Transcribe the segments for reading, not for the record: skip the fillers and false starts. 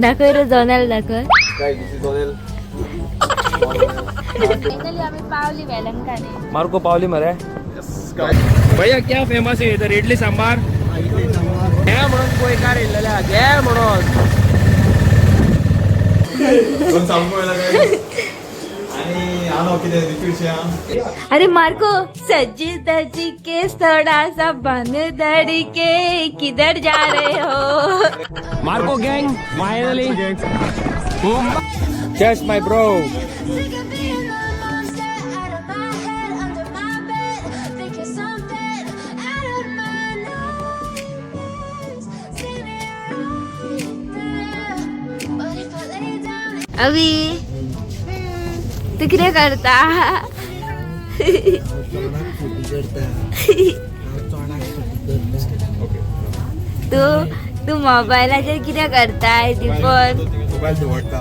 दाखय रे जोनेल दाखय. Guys, this is Zonel. Finally आम्ही पावली वेलंकाने. मार्को पावली मरे. Yes, guys. भैया, क्या फेमस आहे इधर? इडली सांबार घे म्हणून गोंयकार येयल्लेले आहा, घे म्हणून. दोन सांगू मेळ्ळा guys. आणि हांव कितें रिपीट. अरे मार्को, सजी धजी के थोड़ा सा बन धड़ के किधर जा रहे हो? Marco gang, finally. Cheers, my bro. Sick of being the monster out of my head, under my bed, thinking something out of my nightmares. See me right there, but if I lay down. अभी तू कितें करता? तू तू मोबायलाचेर कितें करताय दीपन? Mobile दवरता.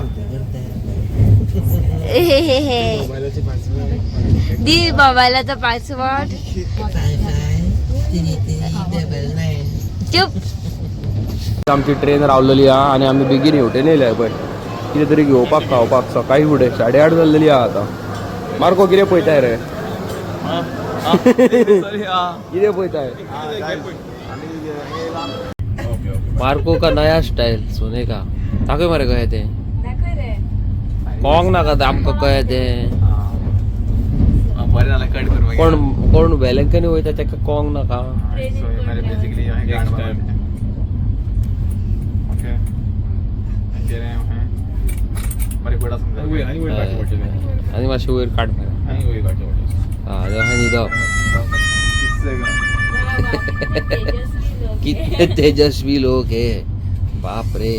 दी मोबायलाचो पासवर्ड. चुप. आमची ट्रेन रावलेली आहा आनी आमी बेगीन हेवटेन येयले पळय कितें तरी घेवपाक खावपाक. सकाळी फुडें 8:30 जाल्लेली आहा आतां. मार्को, कितें पळयताय रे? सॉरी. कितें पळयताय? मार्को का नया स्टाईल सोने का. दाखय मरे, कशें तें. दाखय रे. कोंग नाका तें, आमकां कळ्ळें तें. बरें जालें, कट कर. कोण कोण वेलंकनी वयता तेका कोंग नाका. बेसिकली ओके बरें गोडा समजा. आनी मातशें वयर काड मरे. हा, न्हिदो. कितने तेजस्वी लोक हे, बाप रे.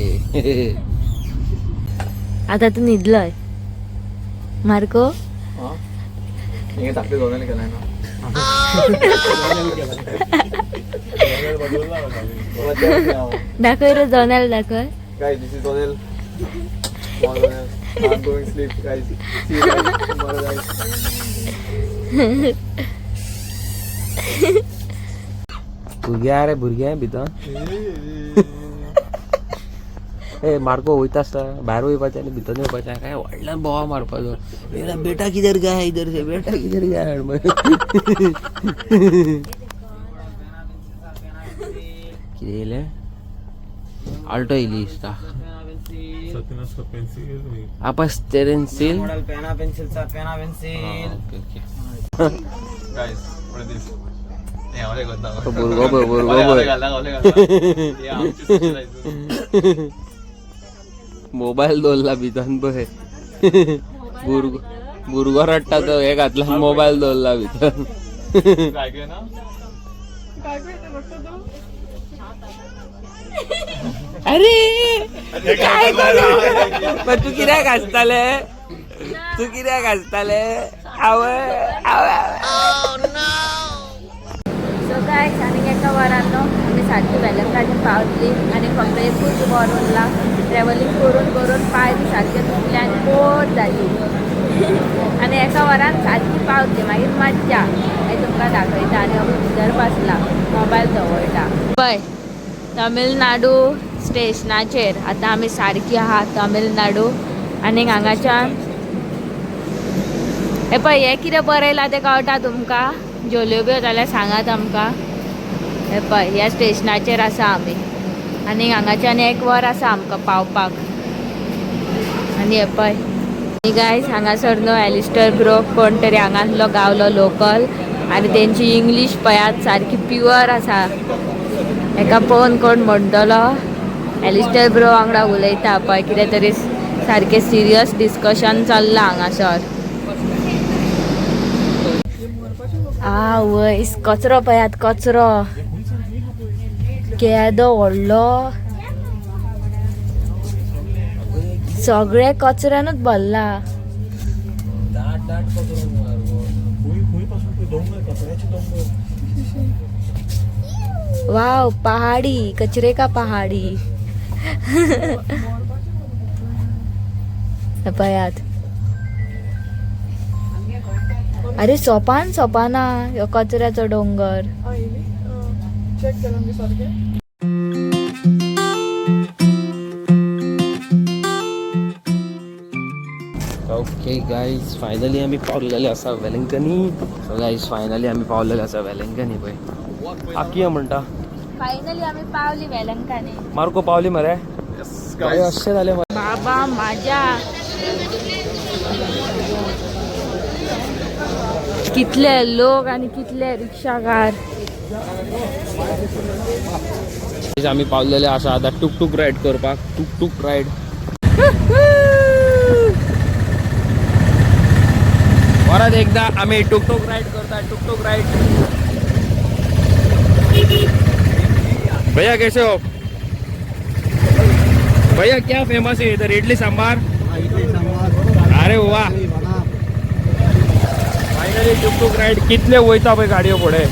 आता तू न्हिदलोय मार्को? हिंगा धाकटे दोनांनी केलाय ना. दाखय रे जोनेल दाखय. Guys, this is Zonel. Small Zonel. I'm going sleep, guys. See you guys tomorrow, guys. भुरगे रे, भुरगे भितर. ए मार्को, वयता आसता भायर वयपाचें आनी भितर येवपाचें काय व्हडल्यान बोवाळ मारपाचो, मेरा बेटा किधर गया है, इधर से बेटा किधर गया है. कितें येयलें? आल्टो येयली दिसता. आपस पेन्सिल. पेना पेन्सिल चा पेना pencil. Okay okay. Guys, what is this? हे हांव करता. तो भुरगो पळय, भुरगो पळय. हे आमची socialize. Mobile दवरला भितर पळय. भुरगो भुरगो रडटा तो हे घातला, मोबायल दवरला भितर. तुका आयकूं येना? अरे काय करू? पण तू कित्याक हासताले? तू कित्याक हासताले? आवय आवय. सो गायस, आनी एका वरान न्हू आमी सारकी वेलंकानी पावतली आनी फक्त एकूच वर उरला. ट्रॅव्हलिंग करून करून पांय बी सारके दुखले आनी बोर जाली आनी एका वरान सारकी पावतली. मागीर मज्जा, मागीर तुमकां दाखयता. आनी आमी भितर बसला, मोबायल दवरता. पळय, तमिळनाडू स्टेशनाचेर आतां आमी सारकी आहा. तमिळनाडू आनी हांगाच्यान हे पळय, हे कितें बरयलां तें कळटा तुमकां? जलेब्यो जाल्यार सांगात आमकां. हे पळय, ह्या स्टेशनाचेर आसा आमी आनी हांगाच्यान एक वर आसा आमकां पावपाक. आनी हे पळय गायज, हांगासर न्हू एलिस्टर ब्रो कोण तरी हांगासलो गावलो लोकल आनी तेंची इंग्लीश पळयात, सारकी प्युअर आसा. हेका पळोवन कोण म्हणटलो एलिस्टर ब्रो वांगडा उलयता. पळय, कितें तरी सारकें सिरियस डिस्कशन चल्लां हांगासर. आवयस, कचरो पळयात, कचरो केदो व्हडलो. सगळे कचऱ्यानूच भरला. दाट दाट कचरो. खंय खंय पासून पळय, दोंगर, कचऱ्याचे दोंगर. वाव, पहाडी, कचरे का पहाडी. हे पळयात. अरे, सोपान सोपाना ह्यो कचऱ्याचो डोंगर. चेक केला आमगे सारकें. ओके गायज, फायनली आमी पावलेले आसा वेलंकनी. सो गायज, फायनली आमी पावलेले आसा वेलंकनी. पळय, आकिया म्हणटा. फायनली आमी पावली वेलंकानी. मार्को, पावली मरे? Guys. अशें जालें मरे. बाबा माझ्या, कितले लोक आणि कितले रिक्षाकार. Guys, आमी पावलेले आसा आतां टुकटूक रायड करपाक. टुकटूक रायड. परत एकदा आमी टुकटूक रायड करता. टुकटूक रायड. भैया, कैसे हो भैया? क्या फेमस है इधर? इडली सांबार. अरे वा, फायनली टुकटूक रायड. कितले वयता पळय गाडयो फुडें.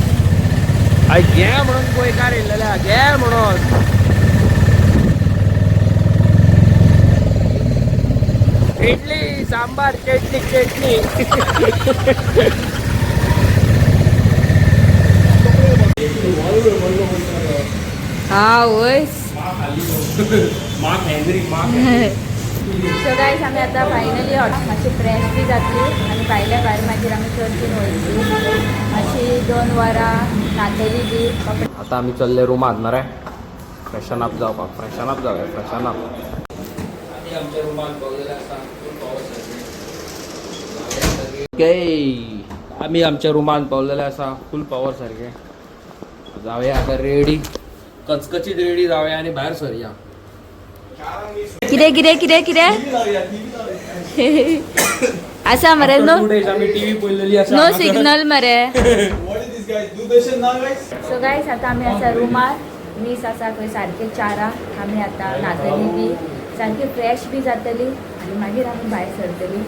I घे म्हणून गोंयकार येयल्लेले, घे म्हणून. इडली सांबार चटणी चटणी. हा वय. माक हँग्री माक. सो गायज, आमी आतां फायनली मातशी फ्रेश बी जातली आनी भायल्या भायर मागीर आमी चर्चीन वयतली. मातशी 2 वरां न्हातली बी कपडे. आता आमी चल्ले रुमात मरे फ्रेशन अप जावपाक. फ्रेशन अप जावया, फ्रेशन अप. आमच्या रुमात पावलेले आसा. ओके, आमी आमच्या रुमात पावलेले आसा फूल पावर सारखे. जावया आता रेडी, कचकचीत रेडी जावया आनी भायर सरया. कितें कितें कितें कितें आसा मरे? नो. 2 days आमी टीव्ही पळयलेली आसा. नो सिग्नल मरे. What is this, guys? Doordarshan now, guys? So guys, आतां आमी आसा रुमार. मीस आसा खंय सारके चारां. आमी आतां न्हातली बी, सारकी फ्रेश बी जातली आनी मागीर आमी भायर सरतली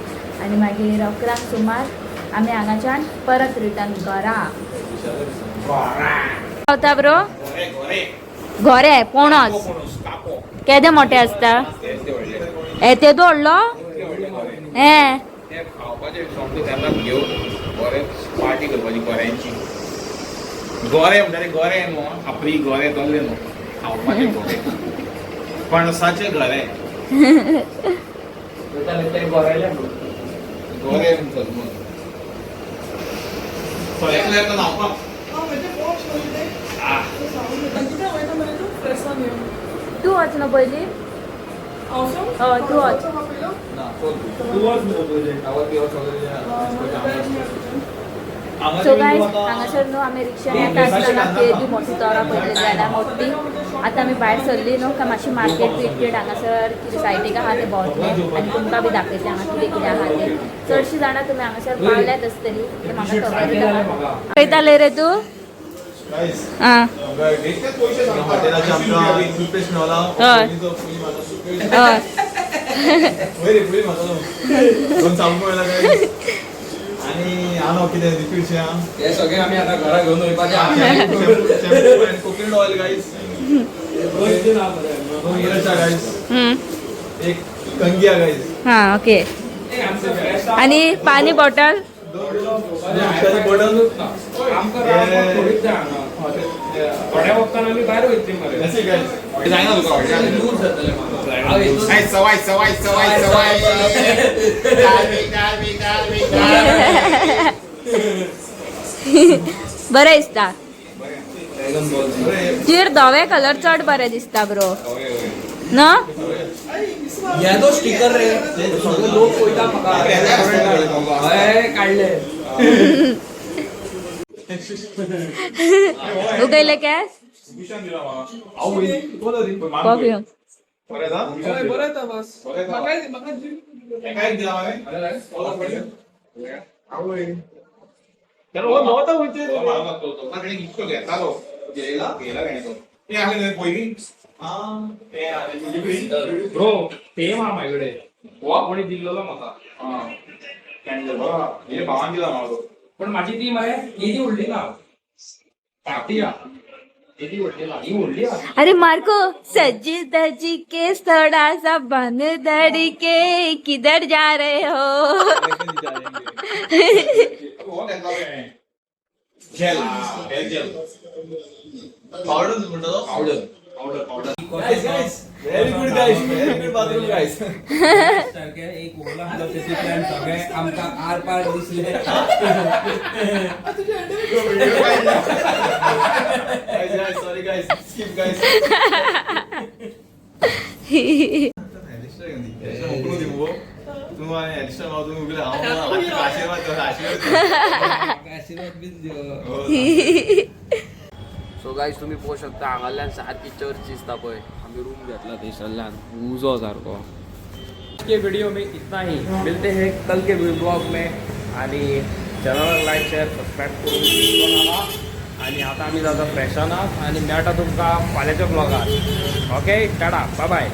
आनी मागीर 11 सुमार आमी हांगाच्यान परत रिटर्न घरा पावता. ब्रो, घोरे पोणस केदे मोठे आसता हे. तेदो व्हडलो हे. ते खावपाचे सोमते तेन्ना घेवन बरें पार्टी करपाची गोऱ्यांची. गोरे म्हणटा ते गोरे न्हू, आपली गोरे तोल्ले न्हू, खावपाचे गोरे, पणसाचे घरे. गोरे म्हणतात म्हणून सगळ्यांक येता न्हांवपाक. तूं वच न्हू पयलीं. हय, तूं वच. ना, चल तू. सो गायज, हांगासर न्हू आमी रिक्षान येता आसतना केदी मोठी तोरां पळयली जाल्यार मोठी. आतां आमी भायर सरली न्हू काय मातशी मार्केट बिर्केट हांगासर कितें सायडीक आहा तें भोंवतले आनी तुमकां बी दाखयतलें हांगा कितें कितें आहा तें. चडशीं जाणां तुमी हांगासर पावल्यात आसतली, तें म्हाका खबरूच आहा. पळयताले रे तूं? Guys, आं. हॉटेलाचे आमकां टूथपेस्ट मेवला. हय. फुली मारता टूथपेस्ट. हय. वयर रे, फुली मारता. दोन साबण मेळला guys. आनी हांव कितें लिक्विड आहा. हे सगळे आमी आतां घरा घेवन वयपाचे. Shampoo and coconut oil, guys. दोन इयर्स गाईज. एक कंगी गाईज. हां, ओके. आनी पानी बॉटल. दोन बॉटल. आमकां रावपाक थोडीच जाय हांगा. थोड्या वखदान आमी भायर वयतली मरे. जायना तुका. लूज जातलें म्हाका. हांव हितून सवाय सवाय सवाय सवाय डाळवी डाळवी डाळवी डाळवी. बरें दिसता तुजेर. धवे कलर चड बरें दिसता ब्रो न. हे तो स्टिकर रे, सगळे लोक पळयता म्हाका. हय, काडले. उगयले केस. कॉफी. बरें येता बस. म्हाका एका एक दिला हांवें. इतको घेतालो, घेयला तेणें तो. तें आसलें न्हय पयलीं तें आसलें. ब्रो, सेम आहा म्हाजे कडेन. हो कोणी दिल्लो म्हाका. हे भावान दिला म्हाका तो. पण माझी ती मरे केदी व्हडली ना, फाटी आहा. केदी व्हडली ना, ही व्हडली आहा. अरे मार्को, सजी धजी के थोड़ा सा बन धर के किधर जा रहे हो? हो, घेतला तेणें. जेल, हेर जेल. पावडर म्हणटा तो. Powder. Powder powder. Guys guys, very good guys, very good bathroom guys. सारखे एक होल आसलो तेतूंतल्यान सगळे आमकां आर पार दिसले. Guys guys, sorry guys, skip guys. उकलून दी मुगो तूं आनी एलिस्टर माव तूं उगले हांव आशिर्वाद कर, आशिर्वाद कर. आशिर्वाद बीन दियो. हो. सो गायज, तुम्ही पळोवंक शकता हांगाल्यान सारकी चर्च दिसता पळय. आमी रूम घेतला थंयसरल्यान उजो सारको. के व्हिडिओ में इतना ही, मिलते हैं कल के ब्लॉग में. आणि चॅनलाक लाईक शेअर सबस्क्राईब करून विसरू नाका. आणि आता आमी जाता फ्रेशन अप आणि मेळटा तुमकां फाल्यांच्या ब्लॉगात. Okay, tata, bye bye.